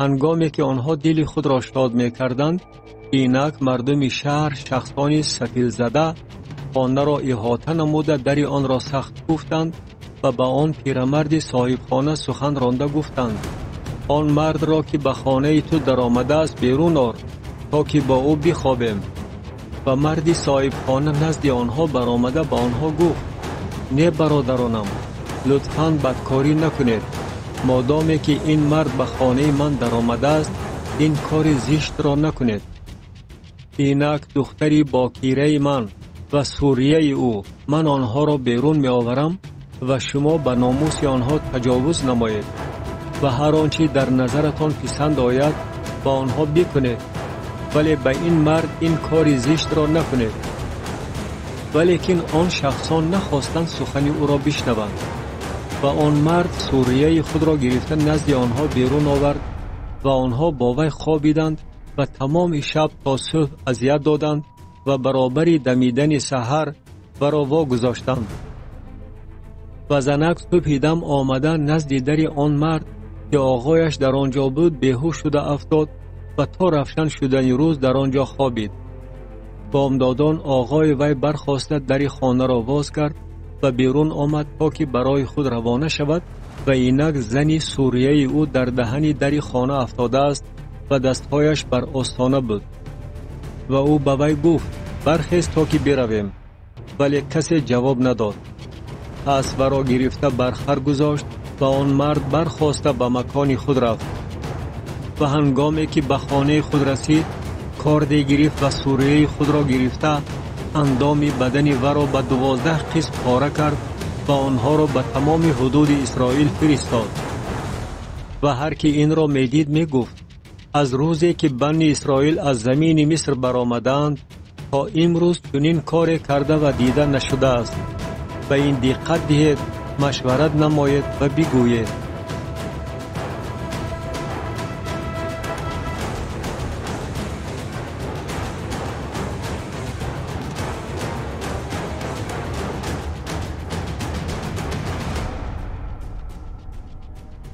Ҳангоме ки онҳо дили худро шод мекарданд, инак мардуми шаҳр, шахсони сафилзада, хонаро иҳота намуда дари онро сахт куфтанд ва ба он пирамарди соҳибхона сухан ронда гуфтанд: он мардро ки ба хонаи ту даромадааст берун ор, то ки бо ӯ бихобем. Ва марди соҳибхона назди онҳо баромада ба онҳо гуфт: не, бародаронам, лутфан бадкорӣ накунед. Модоме ки ин мард ба хонаи ман даромадааст, ин кори зиштро накунед. Инак духтари бокираи ман ва сурияи ӯ, ман онҳоро берун меоварам ва шумо ба номуси онҳо таҷовуз намоед ва ҳар он чӣ дар назаратон писанд ояд ба онҳо бикунед, вале ба ин мард ин кори зиштро накунед. Валекин он шахсон нахостанд сухани ӯро бишнаванд ва он мард сурияи худро гирифта назди онҳо берун овард ва онҳо бо вай хобиданд ва тамоми шаб то субҳ азият доданд ва баробари дамидани саҳар варо вогузоштанд. Ва занак субҳи дам омада назди дари он мард, ки оғояш дар он ҷо буд, беҳуш шуда афтод ва то равшан шудани рӯз дар он ҷо хобид. Бомдодон оғои вай бархоста дари хонаро воз кард ва берун омад, то ки барои худ равона шавад, ва инак зани сурияи ӯ дар даҳани дари хона афтодааст ва дастҳояш бар остона буд. Ва ӯ ба вай гуфт: бархез то ки биравем. Вале касе ҷавоб надод. Пас варо гирифта бар хар гузошт ва он мард бархоста ба макони худ рафт. Ва ҳангоме ки ба хонаи худ расид, корде гирифт ва сурияи худро гирифта андоми бадани варо ба 12 қисм пора кард ва онҳоро ба тамоми ҳудуди Исроил фиристод. Ва ҳар ки инро медид мегуфт: аз рӯзе ки бани Исроил аз замини Миср баромадаанд то имрӯз чунин коре карда ва дида нашудааст. Ба ин диққат диҳед, машварат намоед ва бигӯед.